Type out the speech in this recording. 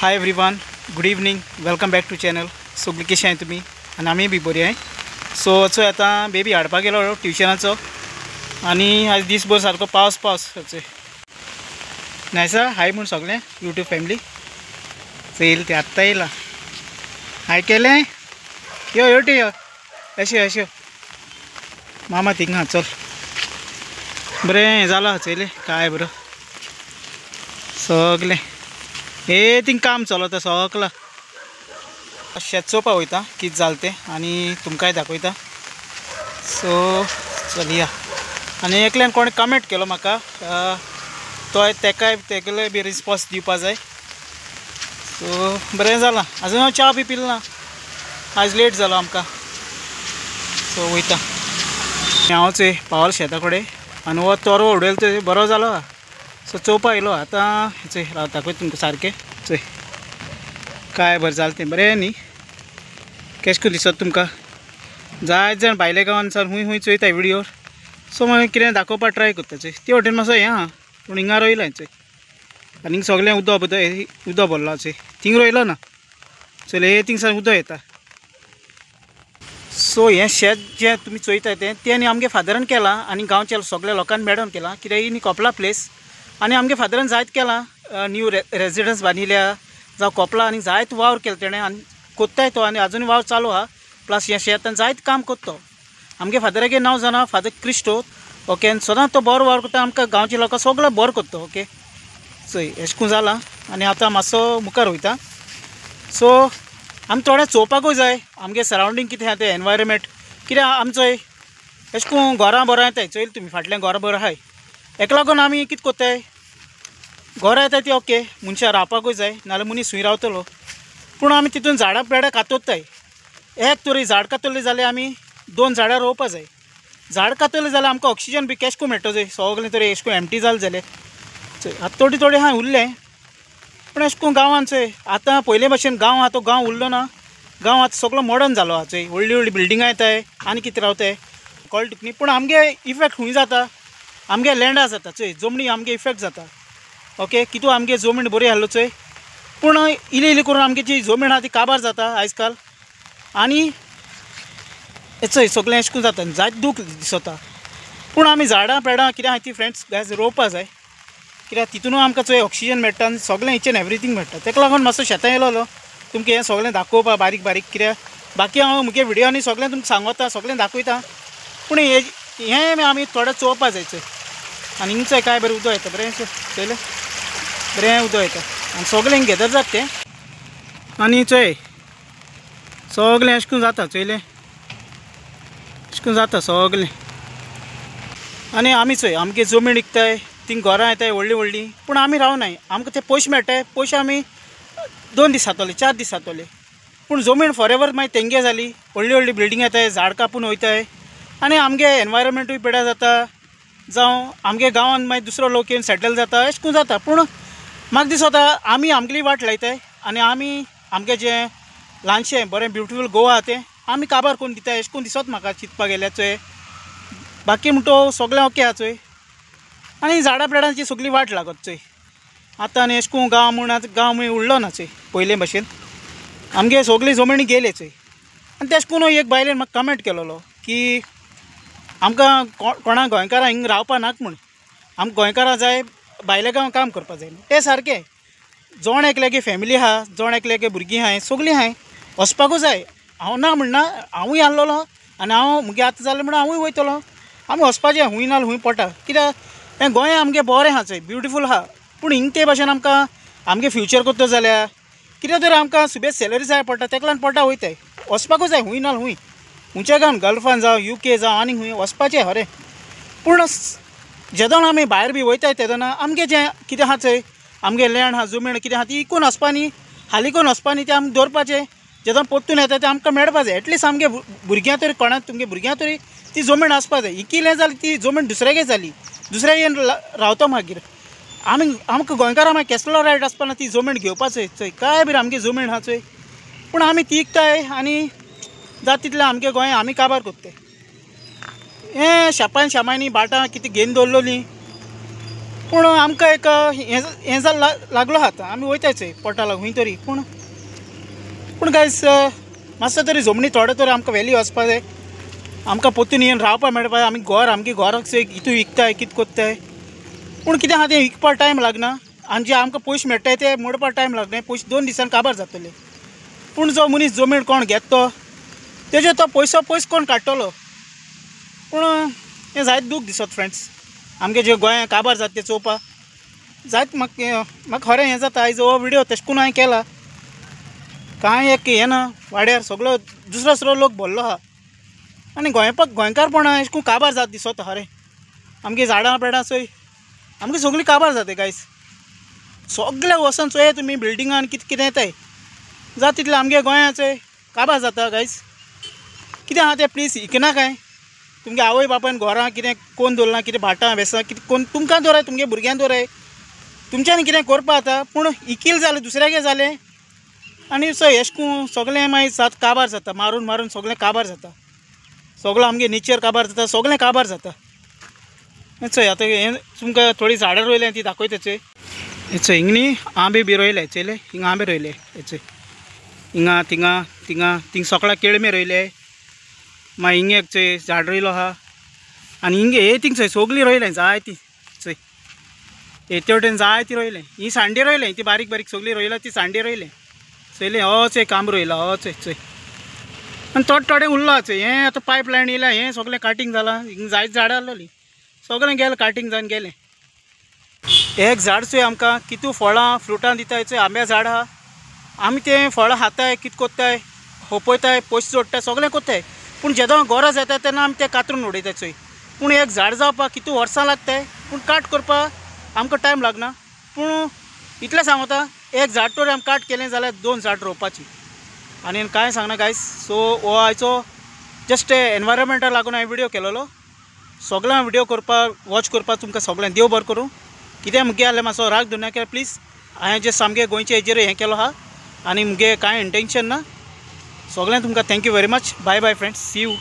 Hi everyone, good evening, welcome back to channel. सगळीं कशी आहाय तुमी आनी आमी बी बरी आहाय. सो चोय आतां बेबी हाडपाक गेलो ट्युशनाचो आनी आज दीसभर सारको पावस पावस. चोय नायसा हाय म्हूण सगळें यूट्यूब फॅमिली. चोयल ते आत्तां येयला. हाय केलें यो योटी यो अशें अशें मामा थिंगा चल बरें जालां. चोयलें काय बरो सगळें हे थिंग काम चलता सगळं. शेत चोवपा वयता कितें जालें तें आनी तुमकांय दाखयता. सो चलया. आनी एकल्यान कोणें कमेंट केलो म्हाका, तो तेकाय तेगेलोय बी रिस्पोन्स दिवपा जाय. सो बरें जालां. आजून हांव च्या बी पिल ना, आज लेट जालो आमकां. सो वयता हांव चोय पावल शेता कडेन आनी हो तोरो उडयलो तो बरो जालो. सो चोवपा येयलो आतां. चोय राव दाखयता तुमकां सारकें. चोय काय बरें जालें तें बरें न्ही. केशें करून दिसता तुमकां? जायत जाण भायल्या गांवान सावन खूंय खूंय चोयता व्हिडियोर. सो मागीर कितें दाखोवपाक ट्राय करता. चोय ते वटेन मातसो हें आहा पूण हिंगा रोयलां चोय आनी हिंगा सगळें उदक उदक भरलां. चोय थिंग रोयलो ना चल हे थिंगसान उदक येता. सो हें शेत जें तुमी चोयता तें तें आनी आमगे फादरान केलां आनी गांवच्या सगळ्या लोकांनी मेळोन केलां. कित्याक ही न्ही कोपला प्लेस आनी आमगे फादरान जायत केलां. न्यू रेजिडन्स बांदिल्या जावं कोपला आनी जायत वावर केलो तेणें आनी कोत्ताय तो आनी आजून वावर चालू आहा. प्लस हें शेतान जायत काम कोत्तो. आमगे फादरागे नांव जाणा फादर क्रिस्टो. ओके, आनी सदांच तो बरो वावर करता. आमकां गांवचे लोकां सगळें बरो करता. ओके चोय एशें करून जालां आनी आतां मातसो मुखार वयता. सो आमी थोडें चोवपाकूय जाय आमगे सरावंडींग कितें आहा तें एनवायरमेंट कित्याक आमचो एशें करून घरां बरां येताय. चोयल तुमी फाटल्यान घरां बरां आहाय. हेका लागून आमी कितें कोत्ताय घरां येताय ती ओके मनशां रावपाकूय जाय नाजाल्यार मनीस खंय रावतलो. पूण आमी तितून झाडां पेडां कातरताय. एक तरी झाड कातरलें जाल्यार आमी दोन झाडां रोवपा जाय. झाड कातरलें जाल्यार आमकां ऑक्सिजन बी केशें करून मेळटलो. सगळें तरी एशें करून एमटी जालें जाल्यार चोय आतां थोडी थोडी आहा उरलें पूण एशें करून गांवान चोय आतां पयले भशेन गांव आहा तो गांव उरलो ना. गांव आतां सगळो मॉडर्न जालो आहा. चोय व्हडली व्हडली बिल्डिंगां येताय आनी कितें रावताय कळटा तुका न्ही. पूण आमगे इफेक्ट खूंय जाता? आमगे लँडा जाता. चोय जमनी आमगे इफेक्ट जाता. ओके कितू आमगे जमीन बरी आहलो चोय पूण इल्ली इल्ली करून आमगे जी जमीन आहा ती काबार जाता आयज काल. आनी चोय सगळें एशें करून जाता जायत दूख दिसता. पूण आमी झाडां पेडां कितें आहा ती फ्रेंड्स गायज रोवपा जाय कित्याक तितूनूय आमकां चोय ऑक्सिजन मेळटा आनी सगळें इच एन एवरीथींग मेळटा. तेका लागून मातसो शेतां येयलो तुमकां हें सगळें दाखोवपा बारीक बारीक. कित्याक बाकी हांव मुगे व्हिडियोनी सगळें तुमकां सांगता सगळें दाखयता पूण हें आमी थोडें चोवपा जाय. चोय आनी हिंगचोय काय बरें उदक येता बरें चोयलें बरें उदक येता आनी सगळें हिंग गेदर जाता तें. आनी चोय सगळें अशें करून जाता. चोयलें अशें करून जाता सगळें. आनी आमी चोय आमगे जमीन विकताय थिंग घरां येताय व्हडलीं व्हडलीं पूण आमी रावनाय. आमकां ते पयशे मेळटाय पयशे आमी 2 दीस जातले 4 दीस जातले पूण जमीन फॉरेवर मागीर तेंगे जाली. व्हडली व्हडली बिल्डींग येताय झाड कापून वयताय आनी आमगे एनवायरमेंटूय पिड्यार जाता जावं आमगे गांवान मागीर दुसरो लोक येवन सेटल जाता अशें करून जाता. पूण म्हाका दिसता आमी आमगेली वाट लायताय आनी आमी आमगें जें ल्हानशें बरें ब्युटिफूल गोवा आहा तें आमी काबार करून दिताय अशें करून दिसत म्हाका चिंतपाक गेल्यार. चोय बाकी म्हणटो सगळें ओके आहा. चोय आनी झाडां पेडांची सगळी वाट लागत. चोय आतां आनी अशें करून गांव म्हूण आतां गांव म्हूण उरलो ना. चोय पयले भशेन आमगे सगळी जमनी गेले. चोय आनी तेश करून एक बायलेन म्हाका कमेंट केलोलो की आमकां कोणा गोंयकारां हिंग रावपा नाका म्हूण आमकां गोंयकारां जाय भायल्या गांव काम करपा जाय. तें सारकें जण एकल्यागे फॅमिली आहा जण एकल्यागे भुरगीं आहाय सगळीं आहाय वचपाकूय जाय. हांव ना म्हणना हांवूय आहलोलो आनी हांव मुगे आतां जालें म्हणून हांवूय वयतलो. आमी वचपाचें खूंय ना खूंय पडटा कित्याक हें गोंय आमगें बरें आहा चोय ब्युटिफूल आहा पूण हिंग ते भाशेन आमकां आमगे फ्युचर करता जाल्यार कितें तरी आमकां सुबेज सॅलरी जाय पडटा तेका लागून पडटा वयताय. वचपाकूय जाय खूंय ना खूंय खंयच्या गांवान गल्फान जावं UK जावं आनी खूंय वचपाचें खरें. पूण जेदोन आमी भायर बी वयताय तेदोना आमगें जें कितें आहा चोय आमगें लँड आहा जमीन कितें आहा ती इकून वचपा न्ही हाली करून वचपा न्ही तें आमी दवरपाचें. जेदोन परतून येता तें आमकां मेळपा जाय. एटलिस्ट आमगे भुरग्यां तरी कोणाक तुमगे भुरग्यां तरी ती जमीन आसपा जाय. इकिलें जाल्यार ती जमीन दुसऱ्यागे जाली दुसऱ्या येवन रावता मागीर आमी आमकां गोंयकारां मागीर केसलो रायट आसपा ना ती जमीन घेवपाचो. चोय काय बी आमगे जमीन आहा चोय पूण आमी ती इकताय आनी जाता तितलें आमगे गोंय आमी काबार कोत्ताय. हें शेपान शेमांनी भाटां कितें घेवन दवरलोलीं पूण आमकां एक हें जाल लागलो आहा आतां आमी वयताय चोय पोटा लागून खूंय तरी. पूण पूण गायज मातसो तरी जमनी थोडे तरी आमकां व्हॅली वचपा जाय, आमकां पोत्तून येवन रावपा मेळपा जाय. आमी घर आमगे घराक चोय इतू विकताय कितें कोत्ताय, पूण कितें आहा तें विकपा टायम लागना आनी जे आमकां पयशे मेळटाय ते मोडपा टायम लागना, पयशे 2 दिसान काबार जातले. पूण जो मनीस जमीन कोण घेता तो तेजेर तो पयसो पयस कोण काडटलो. पूण हें जायत दूख दिसत फ्रेंड्स, आमगे जे गोंया काबार जाता तें चोवपा जायत म्हाका म्हाका खरें हें जाता. आयज हो विडियो तशें करून हांवें केला, कांय एक हें ना, वाड्यार सगळो दुसरो दुसरो लोक भरलो आहा आनी गोंयपाक गोंयकारपणां अशें करून काबार जाता दिसता खरें. आमगे झाडां पेडां चोय आमगे सगळीं काबार जाता गायज, सगळे वचोन चोया तुमी बिल्डिंगान कितें कितें येताय जाता तितलें आमगे गोंया चोय काबार जाता गायज. कितें आहा तें प्लीज इकना काय तुमगे आवय बापायन घरां कितें कोण दवरलां, कितें भाटां बेसां कितें कोण तुमकां दवराय, तुमगे भुरग्यां दवराय, तुमच्यान कितें करपा जाता. पूण इकील जालें दुसऱ्यागे जालें आनी सो एशें करून सगळें मागीर सात काबार जाता, मारून मारून सगळें काबार जाता, सगळो आमगे नेचर काबार जाता, सगळें काबार जाता. चोय आतां हें तुमकां थोडीं झाडां रोयल्यां ती दाखयता चोय. चोय हिंग न्ही आंबे बी रोयले चोयले, हिंगा आंबे रोयले चोय, हिंगा थिंगा थिंगा थिंग सगळ्या केळमे रोयले, मागीर हिंग एक चोय झाड रोयलो आहा आनी हिंग हे थिंग चोय सगळीं रोयलें जायती चोय, हे तेवटेन जायती रोयलें, ही सांडी रोयलें, ती बारीक बारीक सगळीं रोयला ती सांडी रोयलें चोयलें. हो चोय कांब रोयला, हो चोय चोय आनी थोडे थोडें उरलां चोय. हें आतां पायप लायन येयला, हें सगळें काटींग जालां, हिंग जायत झाडां आसलोलीं सगळें गेलें काटींग जावन गेलें. एक झाड चोय आमकां कितू फळां फ्रुटां दिताय चोय, आंब्या झाड आहा, आमी तें फळां खाताय कितें कोत्ताय होपयताय पयशे जोडटाय सगळें कोत्ताय, पूण जेदो गरज येता तेन्ना आमी तें कातरून उडयताय चोय. पूण एक झाड जावपाक कितू वर्सां लागताय, पूण काट करपाक आमकां टायम लागना. पूण इतलें सांगता एक झाड तर आमी काट केलें जाल्यार 2 झाड रोवपाची आनी कांय सांगना गायज. सो हो आयचो जस्ट एनवायरमेंटाक लागून हांवें विडियो केलेलो, सगळ्यां विडियो करपाक वॉच करपाक तुमकां सगळ्यांक देव बरें करूं. कितें मुगे जाल्यार मातसो राग धरनाका प्लीज, हांवें जे सामकें गोंयचे हेजेर हें केलो आहा आनी मुगे कांय इंटेंशन ना. सगळ्यांक तुमकां thank you very much. Bye bye friends, see you.